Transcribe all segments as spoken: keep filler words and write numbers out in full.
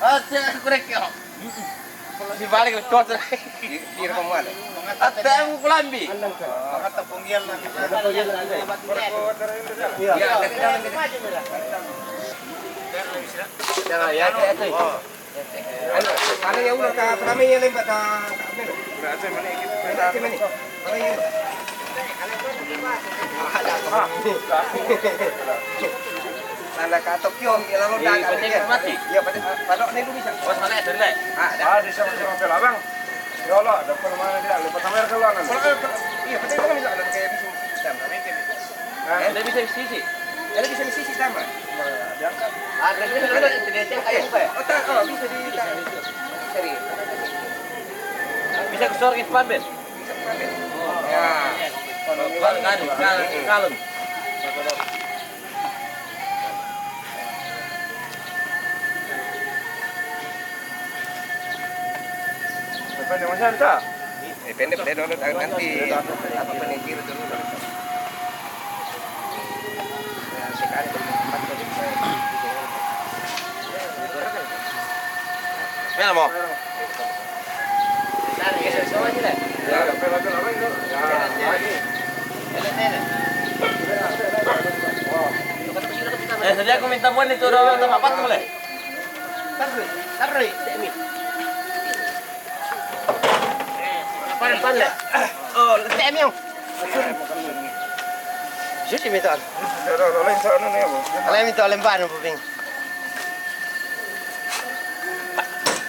Ate aku kurek yo. Di balik le kota. Di, di rumah le. Ate aku kulambi. Mangata punggian lagi. Ya, ya, ya. Anu, paling ya udah ka, pertama ya lembah ka, ka, anu. Berarti mana gitu? Berarti mana? Paling ya. Ada ka Tokyo, ya lalu dah. Iya, pada, pada ini lu bisa. Oh, salah, salah. Ah, ada. Ah, di sana, sama Abang. Ya Allah, ada permainan dia, lepas kamera keluar kan? Kalau, kalau, iya, betul kan bisa ada kayak bisa. Nah, ada bisa sisi. Ada bisa sisi sama. Nah, diangkat. Ada bisa ada tidak yang kayak muka ya? Oh, tak, oh, bisa di, bisa di. Bisa ke sore ke Pamben? Bisa ke Pamben. Ya. Kalau, kalau, kalau. Depende, Mas, ya, bisa. Depende, depende, nanti apa peningkir dulu. Ya, sekarang tempat. Mira, mo. Eh, sadia ko minta buat itu, udah, udah, apa tuh, le? Taruh, taruh, ini. Apa, apa, le? Oh, letak, mi. Susi minta. Kalau lain sana nih, apa? Lain minta lempar, apa, Bing?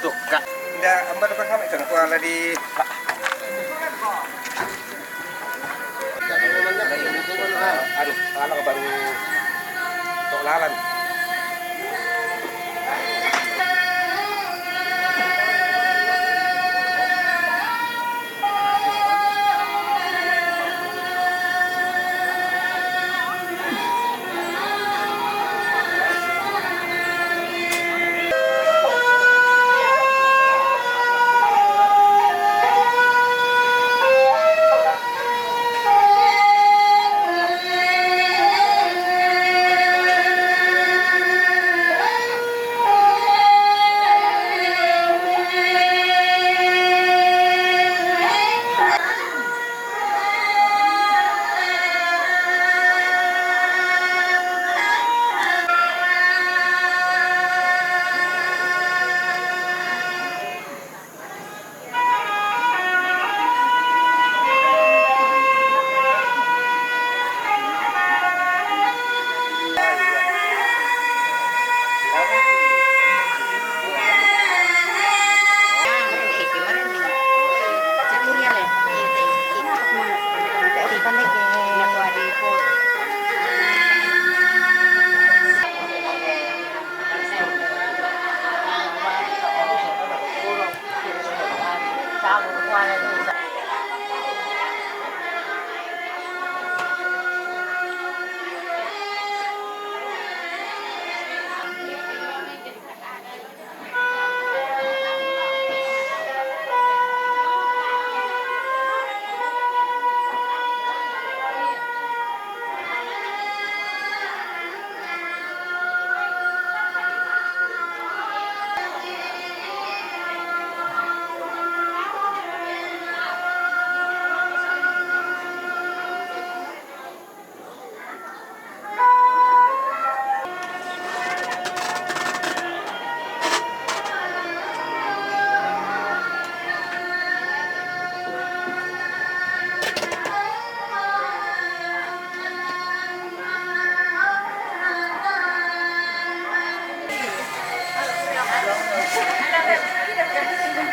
Tuh, Kak. Nda, ambar depan kami, kan, kuala di. Aduh, anak baru tok lalan.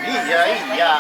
Iya, iya.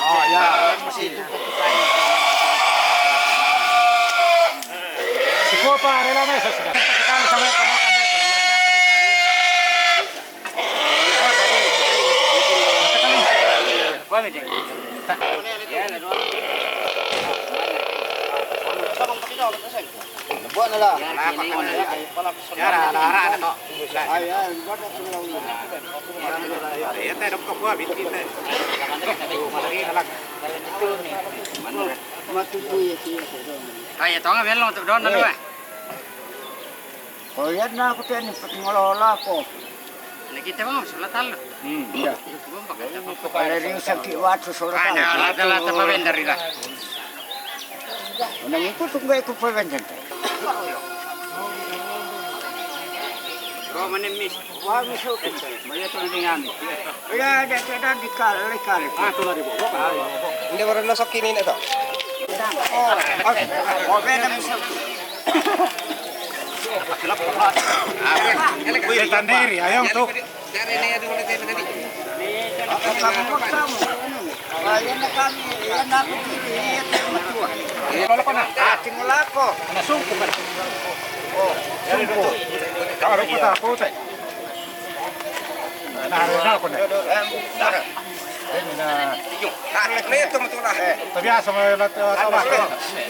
Oh, ya, masih itu. Si Kuo pa, rela na sa sila. Kaya tonga belong tu don na. Ko iyan na aku te ni patingolo lako. Ni kita bang, sola talo. Hmm, iya. Bumpa kata bumpa. Kalau ring sakit waktu sola talo. Ada, ada, ada, tapi benar ila. Nang iku tunggu iku pawenden. Ko manem mis. Wa mis oke. Maya tong dengan. Iya, ada, ada di kali, kali. Ah, tu lari bobok. Ini baru masuk kini ni tu. Oh, oke. Oh, beda mis. Wih, tandiri, ayo tu. Kalau kami, iya, nak kiri, iya, nak tua. Kalau kau nak, ah, tinggal aku. Kena sungkup kan? Oh, sungkup. Kalau kau tak apa, tak. Nah, ada apa ni? Ini na. Nah, ini tu betul lah. Tapi asal lah tu, asal lah.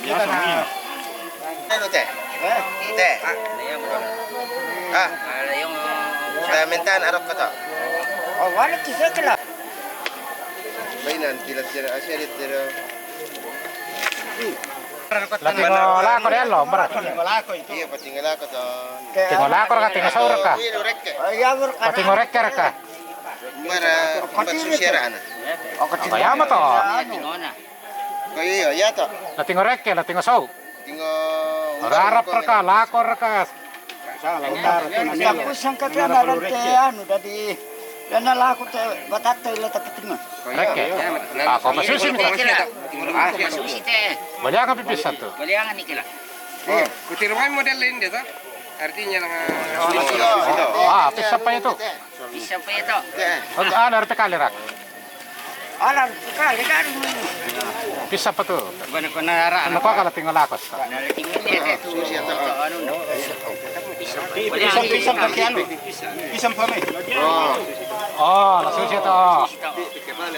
Kita na. Ano te? Eh? Te. Ah. Tamintan arok ka to. Oh, wala ti sa kila. Bainan kila sira, ah, sira tira. Latingo lako de lo, mara. Iya, patingala ko to. Patingolo lako raka, tingolo saur raka. Patingolo reke raka. Mara, mara susira ana. Ako yama to. Ko iyo, iya to. Latingo reke, latingo saur. Tingol. Rarap raka, lako raka. Salah, utara, timur. Aku sangka te ana rante anu, dadi dana laku te batatta ila takitingan. Reke. Ako masusi mi. Masusi te. Baliangan pipis satu. Baliangan ni kila. Iya. Kutiru mai model lain dia tu. Artinya nang. Ah, pis apa itu? Pis apa itu? Untuk anu, rete kali rak. Ala kali kan. Pis apa tu? Bukan kena arah. Kenapa kalau tinggal lakos? Nah, tinggal dia tu. Anu, no. Pis apa Pisang, pisang kaki anu. Pisang kami. Oh. Oh, langsung saya tahu.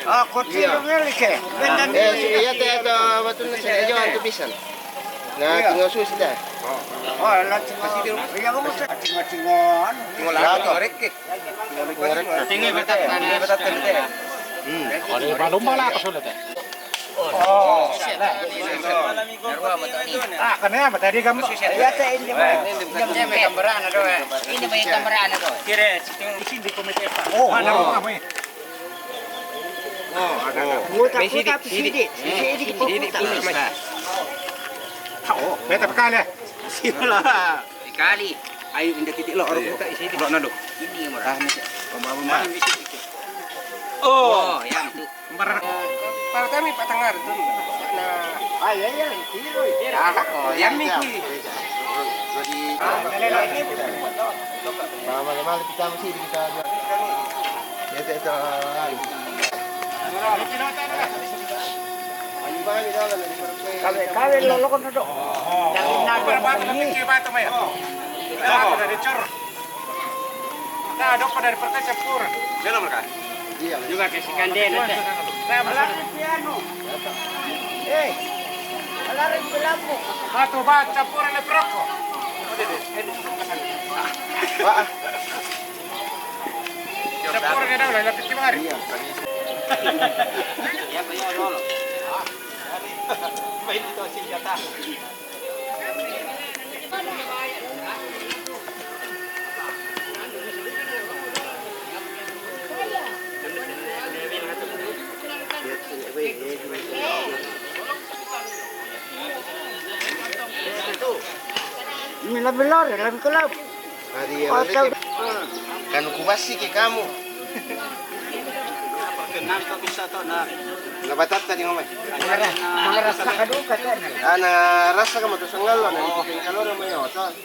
Ah, koti. Iya. Beli ke? Benda ni. Eh, iya, teh, ada batu nasi hijau tu pisang. Nah, tinggal susu dah. Oh, nanti masih di rumah. Iya, kamu cek. Tinggal, tinggal, anu. Tinggal lagi, korek ke? Tinggal korek. Tinggal betak, tinggal betak, tinggal betak. Hmm. Kalau di Palembang lah, aku sudah teh. Oh. Ah, kami apa tadi kamu? Iya, teh, ini, Pak. Ini gambaran ada, eh. Ini banyak gambaran ada. Kira situ di sini di komite, Pak. Oh, mana rumah, Pak? Oh, ada. Putar, putar, sini, sini, sini, putar. Oh, beta bekal ya. Sini lah. Sekali. Ayo, indah titik lo, orang buka isi lo nado. Ini yang murah. Ah, ini. Pembangun, Pak. Oh, yang itu. Para kami patang hari tu. Nah. Ah, iya, iya, itu. Ah, oh, yang ni. Jadi, mama, mama, kita mesti kita. Ya, tak tahu. Kawe, kawe lo, lo kan duduk. Dari nado ni. Nah, dok pada percaya campur. Dia nomor kan? Iya. Juga ke si Kandena teh. Saya malah piano. Eh, malah piano. Batu bat campur le perokok. Wah. Campur ke dah lah, lapis kemari. Iya. Ya, banyak dulu. Main itu senjata. Ini lebih lor, lebih kelap. Kan kubasi ke kamu. Kenapa bisa tahu, nah? Nggak batat tadi ngomong. Mengeras, mengeras kaduka kan. Ana rasa kamu tu sangalo, nah, kalau namanya otak.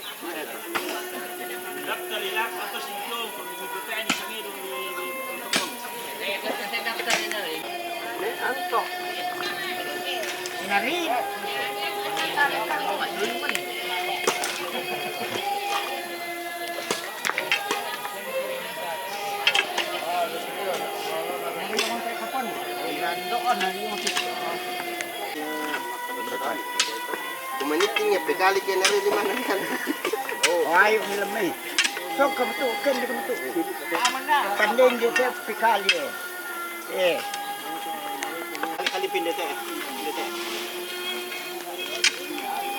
Kumaniting ya pekali kena ri lima nang kan. Oh, ayo film ni. Sok kamu tu, kan dia kamu tu. Pandai dia tu pekali. Eh. Kali-kali pindah teh. Pindah teh.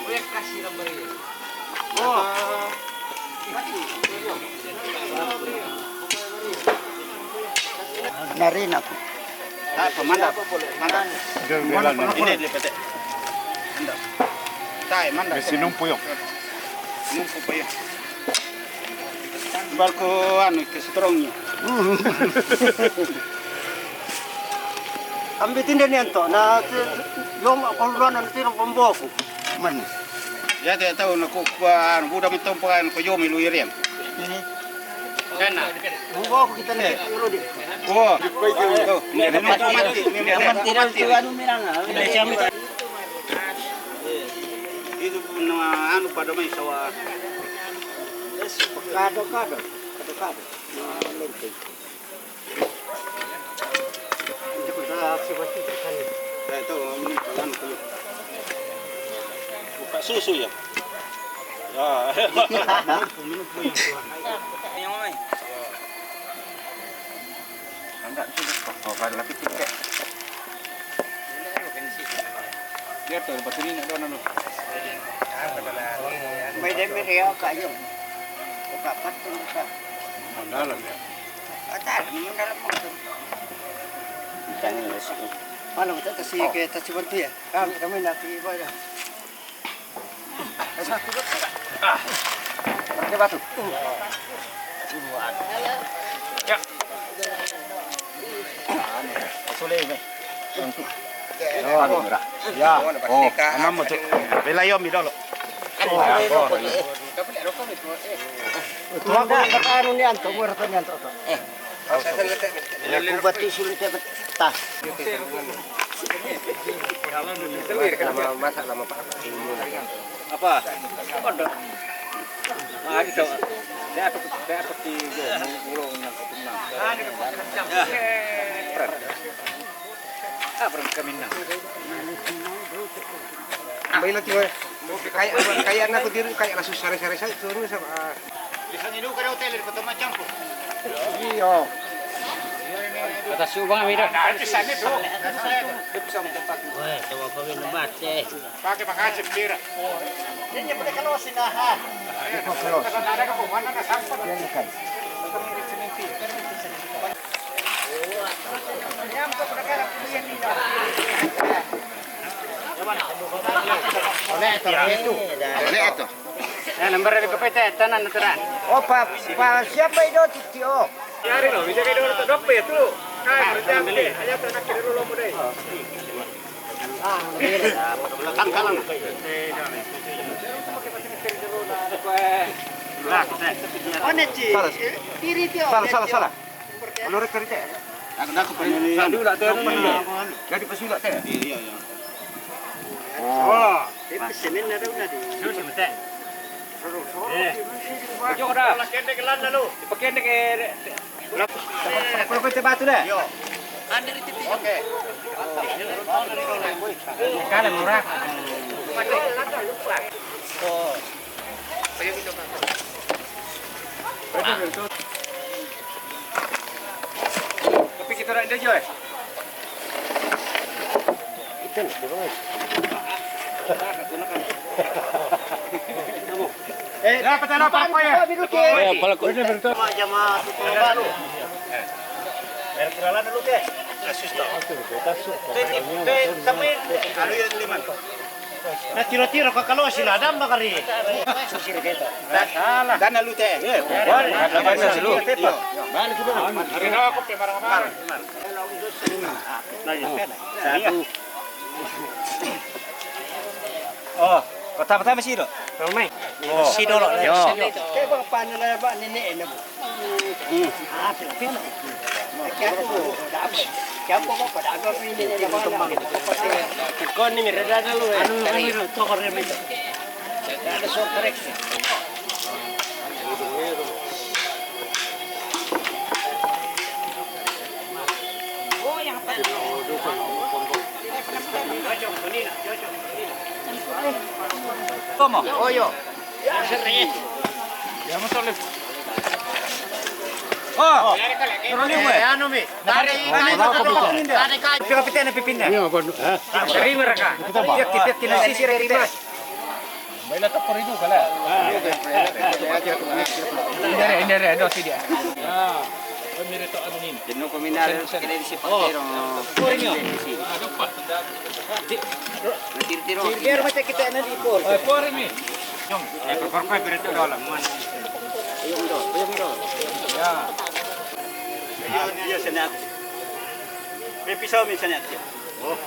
Oh, ya kasih gambar ini. Oh. Narina. Ah, pemanda. Manda. Ini dia petik. Manda. Tai, manda. Di sini puyok. Nungku puyok. Barko anu ke strongnya. Ambil tinda ni anto. Na, si, si, yom, aku luruan nanti pemboku. Mana? Ya, tidak tahu, nak ku, ku, anu, budak mentompo, anu, ku yomi lu irian. Ini. Sana. Buka aku kita ni, Rudi. Oh. Tuh, ini ada mati, mati. Ini ada mati. Tidak, itu anu, mirang, ah. Itu pun, anu, pada main sawah. Kado, kado. Kado, kado. Nah, lenteng. Buka susu ya? Ya. Minum, minum, minum, Tuhan. Yang mana? Angkat tu, kau, kau ada lagi tiket. Dia tu, lepas ni nak ada nama. May demi dia ka yun. Ka patong ka. Mandalam ya. Atar, mandalam mo to. Ano, ito, kasi kaya tachiban to ya. Kami, kami natin iba ya. Berarti batu. Ya. Sulit, eh. Ya. Oh, anam mo, Cuk. Bela yo, mi dolo. Oh, ya, oh. Tua ko na anu ni anto, muerto ni anto. Ya, kubati sulit ya, ta. Lama, masa lama, Pak. Apa? Ada. Ah, gitu. Dia apa, dia apa ti, dia, mu-, mulung nang kutu nang. Pran. Ah, pran kami nang. Baiklah, tiwa. Kaya, kaya aku diri, kaya langsung sare-sare saya turun sama, ah. Bisa ngilu kada hotel di Kota Macampu. Iyo. Kata subang, Amira. Ada di sana tu. Weh, coba kami lebat, eh. Pakai, pakai sendiri. Ini boleh kalau sinahan. Kalau ada ke mana nak sampai. Boleh tu. Ya, nomor dari K P T, tanah natural. Oh, pa, pa, siapa itu, Titi? Oh. Yari lo, bisa kayak dulu tuh, dope ya tuh. Kayak berarti, aja tuh anak kiri dulu, mau deh. Salah, salah, salah. Kalau reker itu. Aku dah aku penyanyi. Jadi pesulak teh. Iya, iya. Oh. Itu semen ada udah di. Sudah, sudah. Eh. Jom dah. Pakai pendek ke. Kalau kau batu dah. Yo. Oke. Kalah murah. Oh. Tapi kita orang dia je. Kita nak dia bangun. Eh, dah, patah apa, apa ya? Eh, pala ko. Jama-jama tu baru. Berkenalan dulu ke? Kasus tak? Teh, teh, sampai anu ya lima. Na tiro-tiro ka kalo sila damba kari. Salah. Dana lu teh. Balik kita. Satu. Oh, kota pertama sih, Dok? Rumah. Oh. Si dolo. Yo. Kayak bapak ni lah, Pak, nenek ni. Tomo. Oh, yo. Ya, masuk lift. Oh, turun lift, eh. Anu, Mi. Dari kayu. Dari kayu. Pipin, pipin, pipin. Iya, apa, ha? Dari mereka. Kita, Pak. Kita, kita, kita, sisi, kita. Baiklah, tak perlu itu, kalau. Ini dia, ini dia, dia, dia. Ya. Kami retak anu ni. Jenuh kami nak ada sekali di sini. Oh. Tiro-tiro. Biar macam kita nak diimpor. Eh, por ni. Jom. Eh, por, por, por, berita dah lah. Muan. Ayun, do. Ayun, do. Ya. Ayun, dia senat. May pisau, may senat. Oh.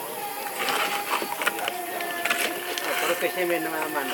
Pero pwede may naman.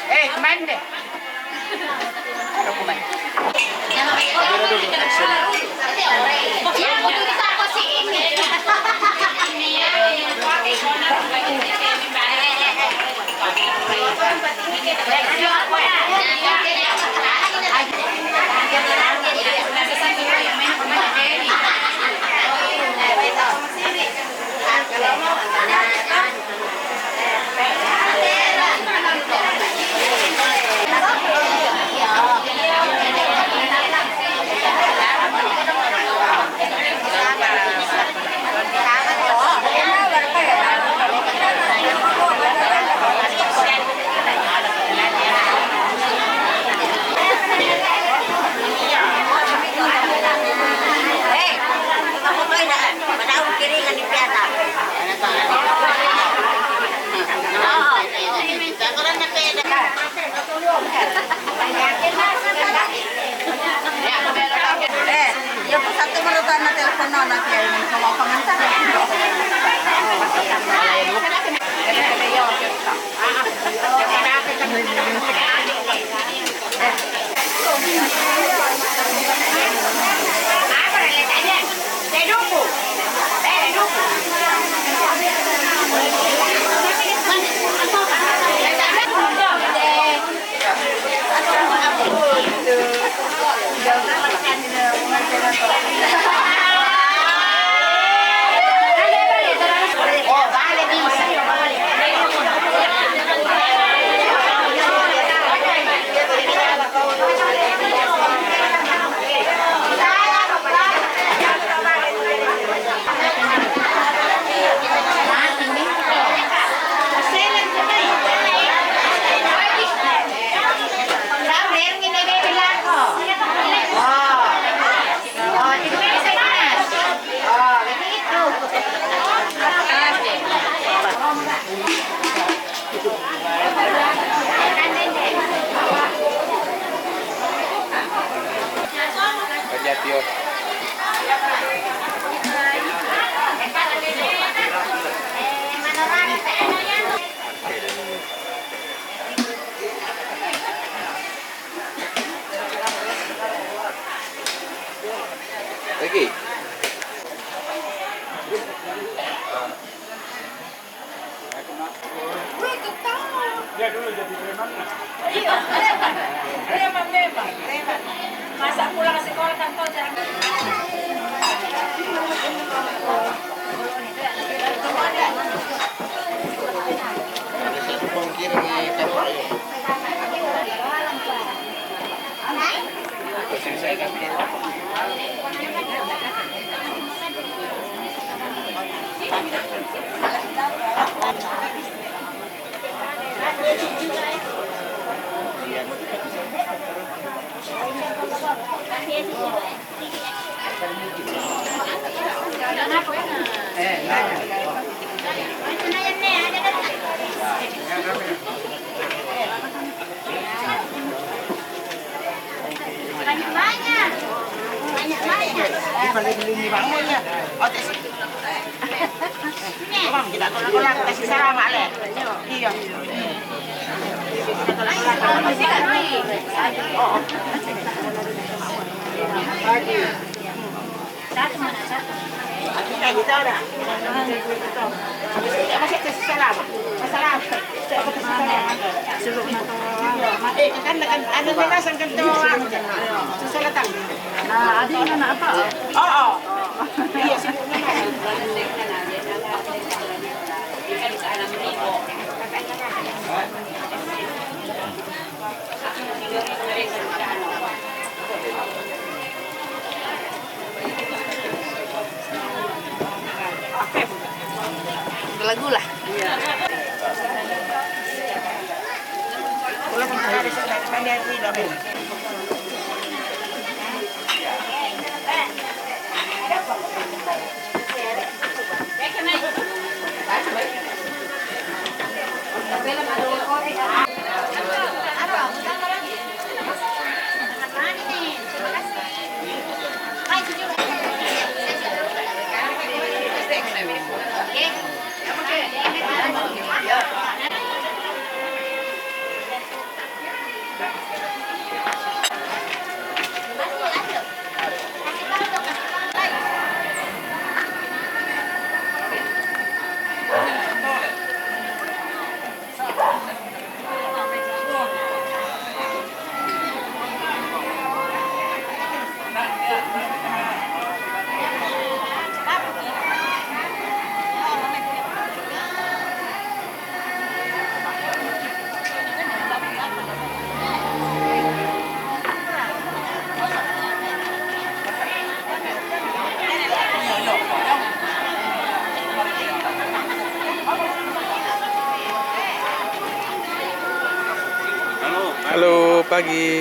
Eh, mande. Lagi. Dia dulu jadi preman. Iya, preman. Preman memang. Preman. Masa pulang sekolah kan kau jarang. Banyak, banyak. Banyak, banyak. Ini paling ini bangunnya. Oh, di sini. Bang, kita tolak-tolak, kasih salam, Ale. Iya. Kita tolak-tolak. Oh, oh. Satu mana, satu? Eh, kita udah. Masih kasih salam. Salam. Eh, kan, kan, ada belasan kan tuh. Susah datang. Nah, ada yang anak apa? Oh, oh. Iya, sibuk. Lagu lah. Halo, pagi.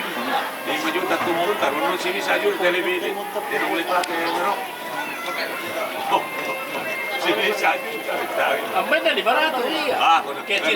Lima juta tu montar, non si bisa juga televisi. Tidak boleh pakai, bro. Si bisa juga, tapi. Ammetta di barato, iya. Ah, che ti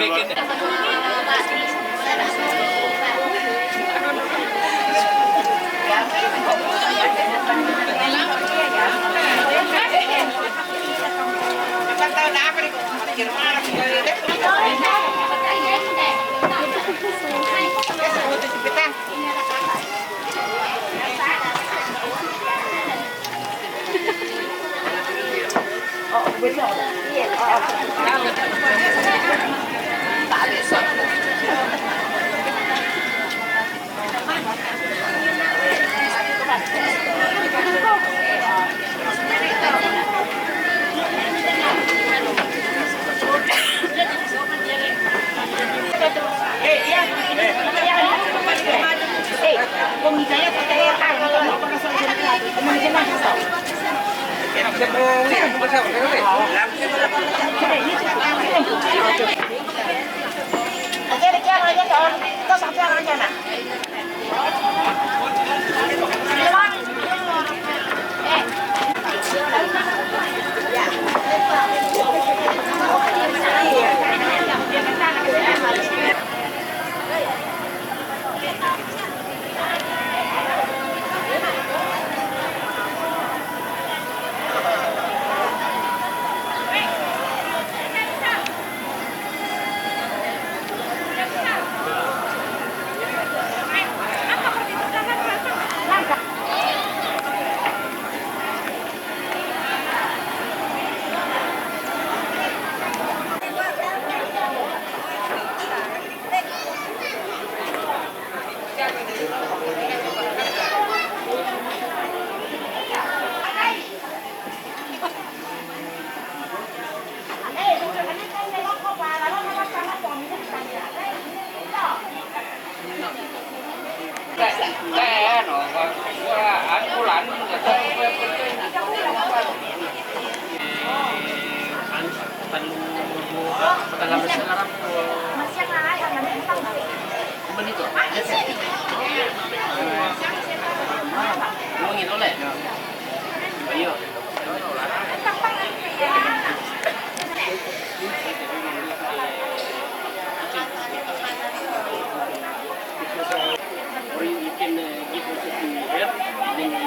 Or you, you can, uh, give also to her, and then we,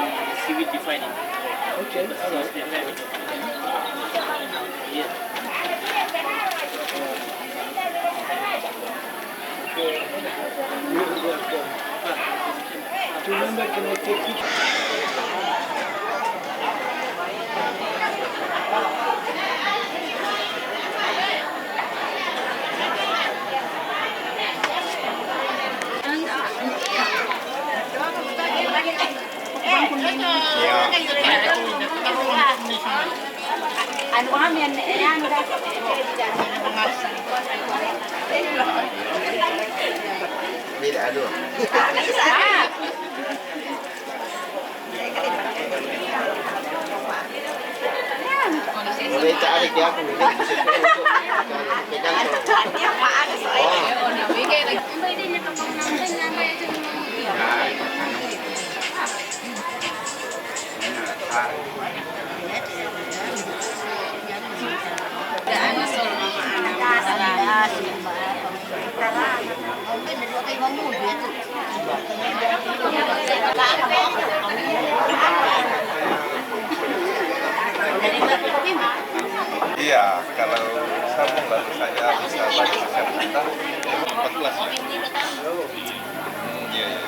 she will define it. Okay, all right. Yes. Remember, can I take it? Anu, amin, eh, anu, dah. Tidak, aduh. Boleh cari ke aku, ini bisa terus. Pegang terus. Oh. Iya, kalau sambung baru saya bisa bantu saya minta. Empat belas ya? Hmm, iya, iya.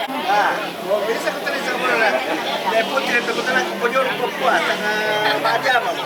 Ah, oh, bisa ko tadi sa mura na. Dai po, tinatakot na lang ko po yun, po po, ah, saka madam ako.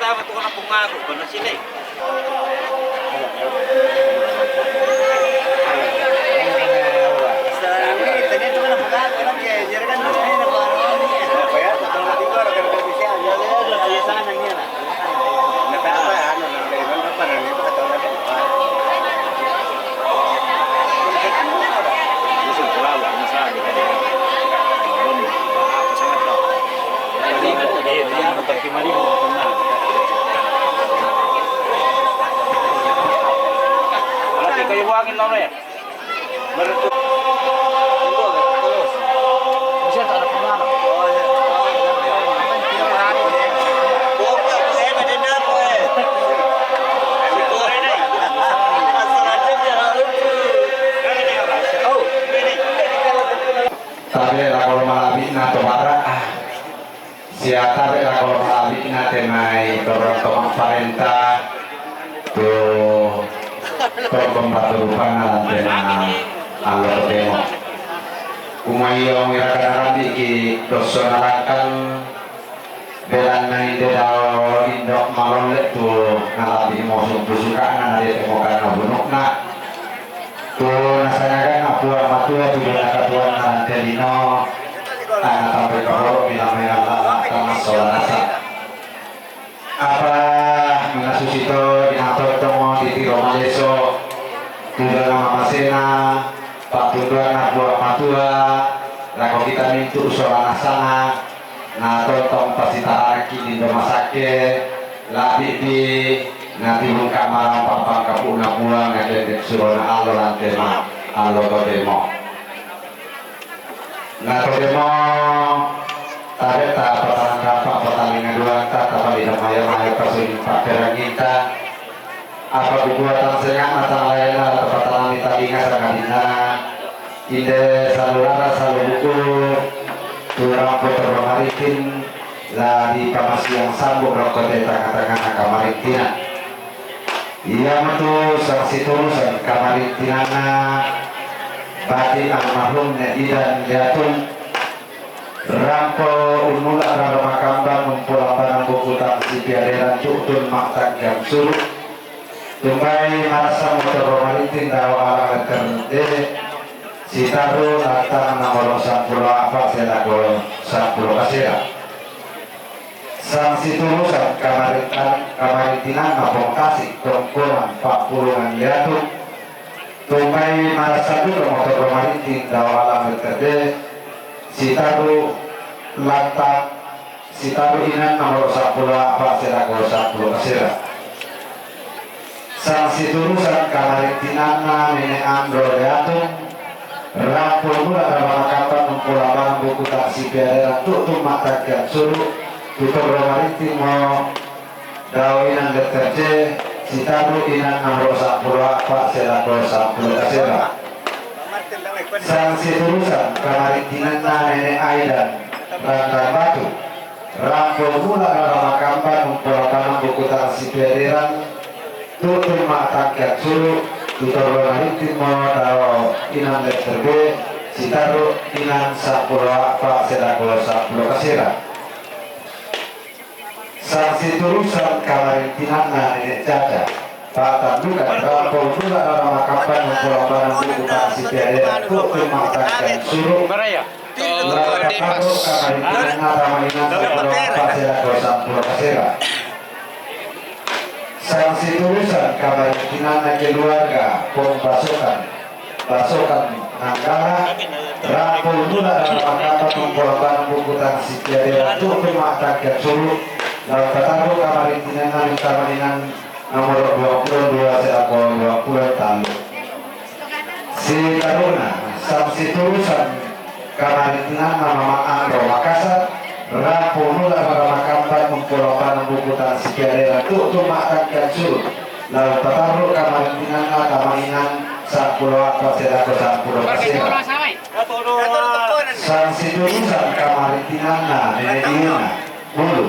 Tama tu kana pungaku kana sini. Tabe' lako malabi'na to bara', sia tabe' lako malabi'na te mai torong to ma'parenta tu to pembaturupanna lante na allo totemo. Kumua ia ungiraka narambi'ki dosso nalangkang, belanna inde dao indo' malolle tu nalabi'mo sumpu suka'na na dia'temo kanna bunu'na. Tu nasangaganna Puang Matua tu diona katuoanna lante lino, anna tampe pahoro'mi la mai lalla'na tama sola nasa. Apa manna susito inang tottongo ditiro maleso tu diona mamasena pa'tunduanna Puang Matua lako kita mintu' sola nasana, na tontong pasitaranakki lindo masakke, labi'bi natibungka' marampa' pangkapu'na Puang nakendek surona allo lante ma allo totemo. Na totemo tabe' tapatanang rampa' patalinga duanta tapalino maya-maya pasuning pa'peranginta. Apa kukua tang senga'na tang laenna tapatananni talinga sangadinna inde salulara salubuku tu rampo torro mariting la dipamasiang sambu' rokko te tangnga-tangngana kamarintinan. Iamotu sangsiturusan kamarintinanna bati' almarhum Ne Idan Liatung, rampo unnula' rara makambang umpolambanang buku tang sipiaderan tu'tun ma'tanggang suru', tumbai marassammo torro mariting dao alang letter D, sitarru' lantang nomoro sampulo a'pa' selako sampulo kasera. Sangsiturusan kamarintan-, kamarintinanna Pong Tasik, tongkonan Pa'pulungan Liatung, tumbai marassan duka motor mariting dao alang letter D, sitarru' lantang, sitarru' inang nomoro sampulo a'pa' selako sampulo kasera. Sangsiturusan kamarintinanna Nene Andro Liatung, rampo unnula' rara makambang umpolambanang buku tang sipiaderan tu'tun ma'tanggang suru', tu torro maritingmo dao inang letter C, sitarru' inang nomoro sampulo a'pa' selako sampulo kasera. Sangsiturusan kamarintinanna Nene Aidan Ranrang Batu, rampo unnula' rara makambang umpolambanang buku tang sipiaderan tu'tun ma'tanggang suru', tu torro maritingmo dao inang letter B, sitarru' inang sampulo a'pa' selako sampulo kasera. Sangsiturusan kamarintinanna Nene Caca, pa'tandukan, rampo unnula' rara makambang umpolambanang buku tang sipiaderan tu'tun ma'tanggang suru', la tatarru' kamarintinanna tama inang sampulo a'pa' selako sampulo kasera. Sangsiturusan kamarintinanna keluarga Pong Basokan, Basokan Nanggala, rampo unnula' rara makambang umpolambanang buku tang sipiaderan tu'tun ma'tanggang suru', la tatarru' kamarintinanna mintama inang nomoro duappulo dua selako duappulo tallu. Sitarru'na, sangsiturusan kamarintinanna Mama Andro Makassar, rampo unnula' rara makambang umpolambanang buku tang sipiaderan tu'tun ma'tanggang suru', la tatarru' kamarintinanna tama inang sampulo a'pa' selako sampulo kasera. Sangsiturusan kamarintinanna Nene Diuna Bulu,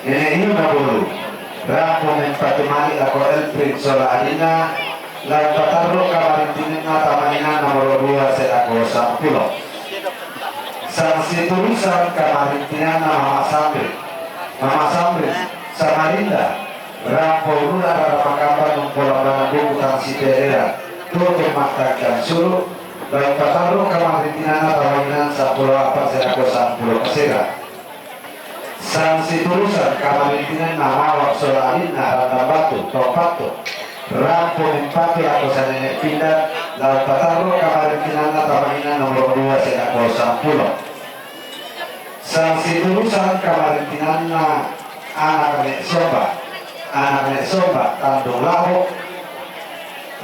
Nene Diuna Bulu, rampo mempatu mali' lako Elprin sola adinna, la tatarru' kamarintinanna tama inang nomoro dua selako sampulo. Sangsiturusan kamarintinanna Mama Samri, Mama Samri, Samarinda, rampo uluna rara Pakamban, umpola bana buku tang sipelera, tutung mahtangkan suru, lao patarru kamarintinanna tama inan sampulo a'pa' sibawa sampulo kasera. Sangsiturusan kamarintinanna Mawa' sola alinna Randang Batu, to Patto, rampo mempatu lako sanene' Pindan, lao patarru kamarintinanna tama inan nomoro dua sibawa sampulo. Sangsiturusan kamarintinanna anak Ne' Somba, anak Ne' Somba Tandung Labo,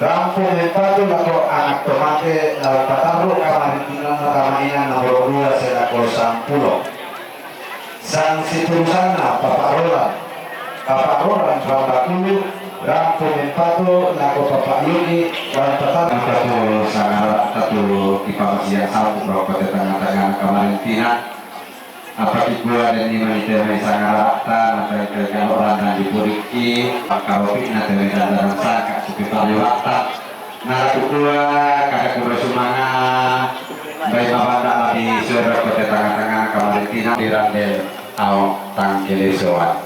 rampo mempatu lako anak to mate, lao patarru kamarintinanna tama inan nomoro dua sibawa sampulo. Sangsiturusanna Papa Rolan, Papa Rolan Rambakulu, rampo mempatu lako Papa Yuki, lao patarru. Tatu sangara, tatu kipamasiang sapu rokko te tangnga-tangnga kamarintina. Apa kikua denni manite mai sangara'ta, natai kai kalo randang dipudikki, pakkaropi'na te mai dandanan sangka' tu pipariwa'ta. Nala kukua kada kurre sumanga, bai mabanda' labi suero ko te tangnga-tangnga kamarintina di rande ao tangkilisoan.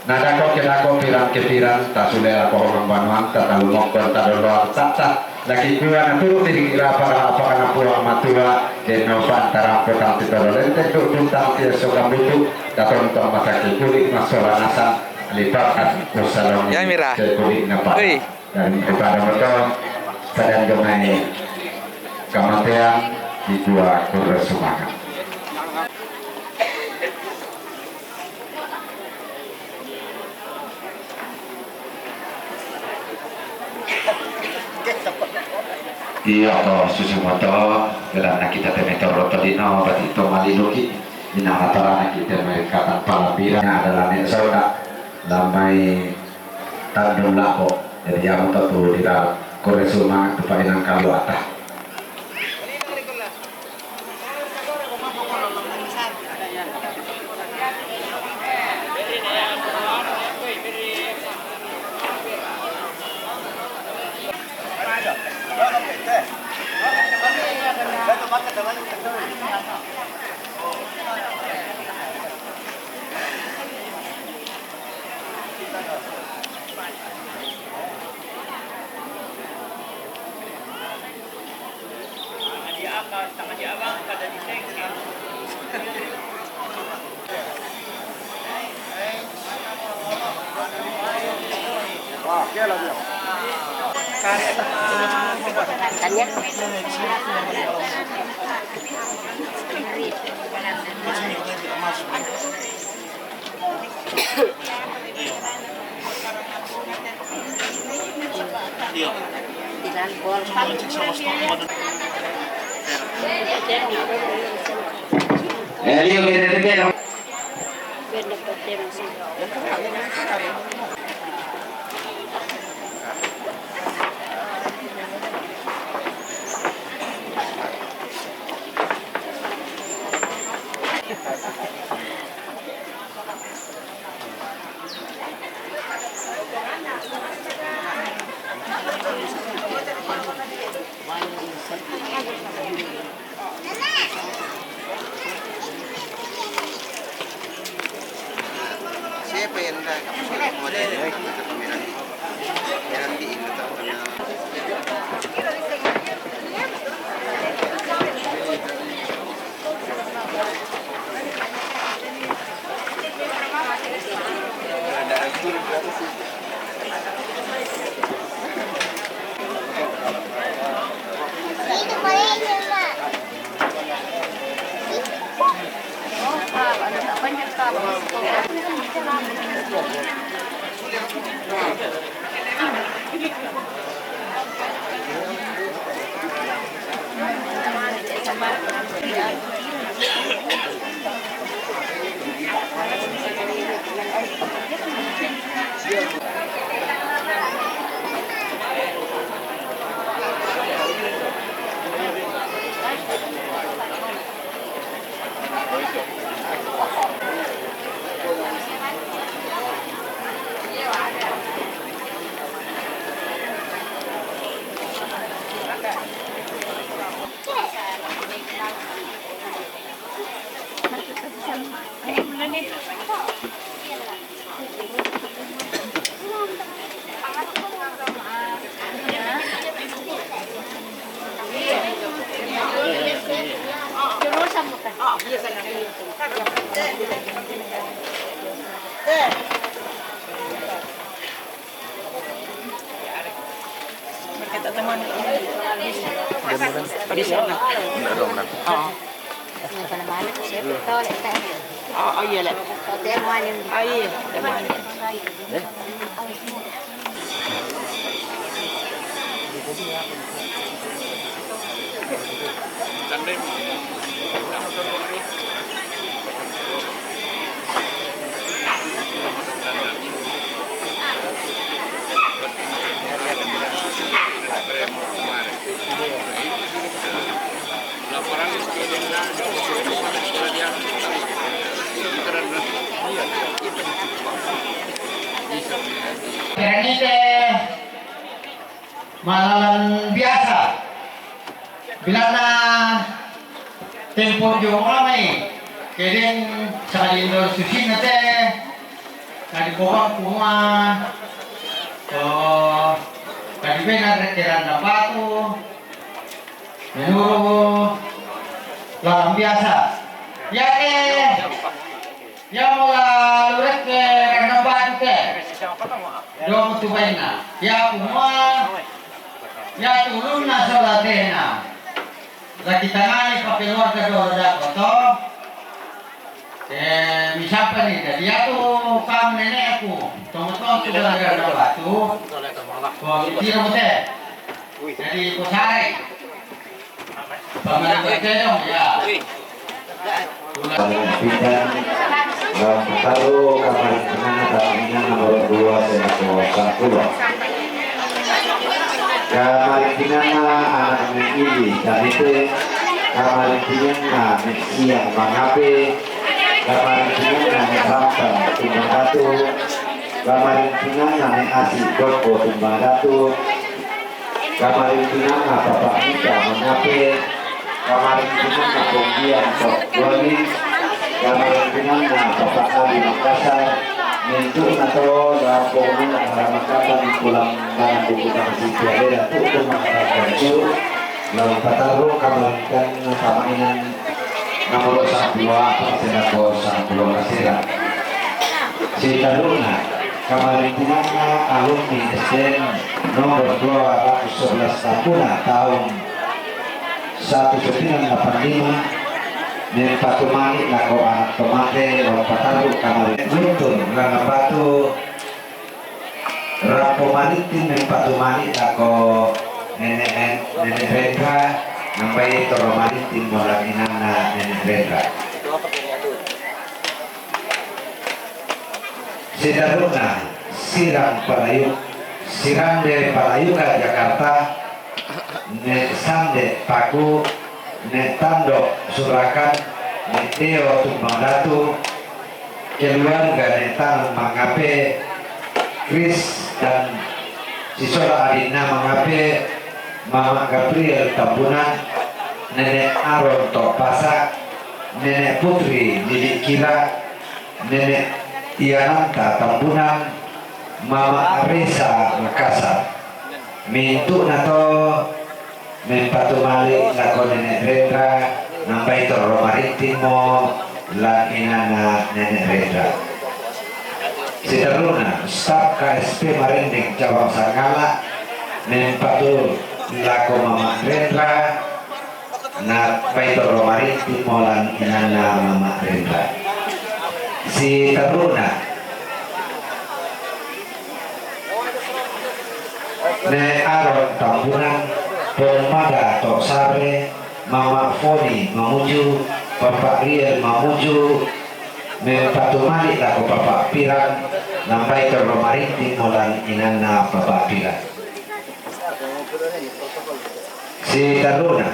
Nadako kenako pirang ke pirang, tasule lako hongang banuanta, talumokko tadolloang ta'ta, Nakikua naturu' ri rapa-rapakna Puang Matua, denno pantarampo tang titolo lenteng du'dung tang tiesso kambutu, tatontong masakki kuli' massola nasang, lipakan ussalong. Ya, Mira. Kuli'na pa. Oi. Dan kepada moto, sadang gemai kamatean, dikua kurre sumanga. Iya to, susu moto, belanna kita te metoro tolino, berarti to maliluki, minana tarana kita mai katang palabira adalah ne soda, lamai tandung lako, jadi ya moto tu di dalam, kore sumanga tu palinang kaluata. Siapa yang dah? Berkata teman. Bisa, nah. Enggak dong, nah. Oh. Siapa nama anak? Siapa tahu, lek, tak. Oh, oh, iya, lek. Hotel mana? Oh, iya, hotel mana? Piranite malalan biasa. Bilana tempo jo mai, kedeng sakali indo susina te, kadi bobang kuma, to, kadi bena rekeran na batu, menuru lalan biasa. Ya ke, ya mula lurek ke randang batu te. Dong tu baina. Ya kuma, ya tulunna solatena. Lagi tangani pa keluarga dolo dako to. Eh, misapa ni, jadi aku kam nenekku, tong-tong sudah ada batu. Ko tiro mo te. Jadi ko sare. Paman ko te dong, ya. Pamimpinan, eh, taruh kamar tengah, kamar tengah nomor dua, sena ko sangkulo. Kamarintinganna anak ni Ili, dan itu kamarintinganna ni Siang Mangape, kamarintinganna ni Rampan Tumbang Datu, kamarintinganna ni Asi Doko Tumbang Datu, kamarintinganna Papa Mita Mangape, kamarintinganna Ponggian Tok Wali, kamarintinganna Papa Ali Makassar, mintu na to la ponggian na makapan pulang bana buku tangsi tiada tu tu makapan tu, lalu pataru kamarintinganna pamainan nomor satu apa sena ko satu lo kasira. Sitaruna, kamarintinganna alumni S D N nomor dua ratus sebelas Tambuna tahun satu sembilan delapan lima, mempatumani lako anak tomate, lompa taru kamari. Guntur, Rangabatu, Rampo Maritim, mempatumani lako nenek, nenek Rendra, nambai Toro Maritim, mola inanna nenek Rendra. Sitaruna, Sirang Palayu, Sirang de Palayuka Jakarta, Nek Sande Paku, Nek Tando Surakan, Nek Deo Tumbang Datu, keluarga Nek Tangan Mangape, Kris dan Sisola Adinna Mangape, Mama Gabriel Tambunan, Nenek Aron Tokpasa, Nenek Putri Lili Kira, Nenek Iananta Tambunan, Mama Resa Makassar. Mintu na to mempatumali lako Nenek Rendra, nambai Toro Maritim mo lan inanna Nenek Rendra. Sitaruna, staf K S P Marendeng Cabang Sanggala, mempatu lako Mama Rendra, nambai Toro Maritim mo lan inanna Mama Rendra. Sitaruna, Nek Aron Tambunan, Pong Mada Tok Sare, Mama Foni Mamuju, Papa Riel Mamuju, mempatumali lako Papa Piran, nambai Toro Maritim mo lan inanna Papa Piran. Sitaruna,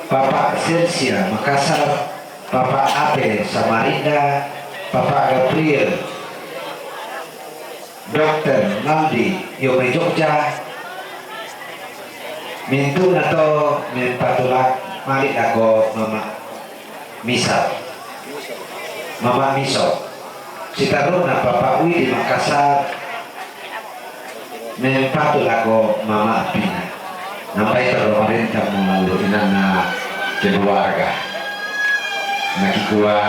Papa Selsia Makassar, Papa Ape Samarinda, Papa Gabriel, Dokter Naldi Yome Jogja, mintu na to mempatulak mali lako Mama Misal. Mama Miso. Sitaruna Papa Widi Makassar, mempatu lako Mama Pina. Nambai Toro Maritim mo lan inanna keluarga. Nakikua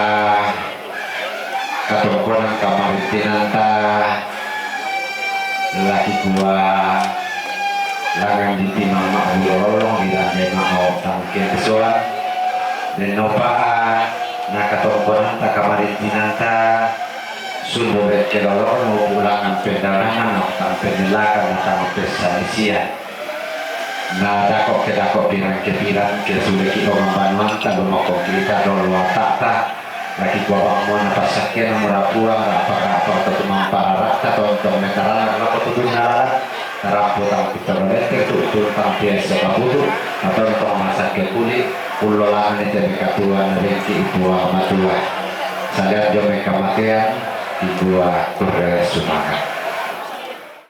Katongkonan kamarintinanta, laki kua langan di timang ma'bulolong, di lande ma'o tangke sola. Dennopa na katongkonanta kamarintinanta, sundure' kelolo'nu ulangan pendanangan, ottang pennelakan, ottang pessanisian. Na dako' ke dako' pirang ke pirang ke sule ki ongang banuanta, lumoko kita dolo ata'ta. Laki kua bang mo na passakkena mura puang, rapa-rapa to tumampa rara'ta, tontong metarana lako tudunna lalan, tarampo tang pitoro lette, tu'tun tang piasso kaputu, natontong masakke kuli, ullolangani te mekatuan ringki i Puang Matua. Salian dio mekamatean, dikua kurre sumanga.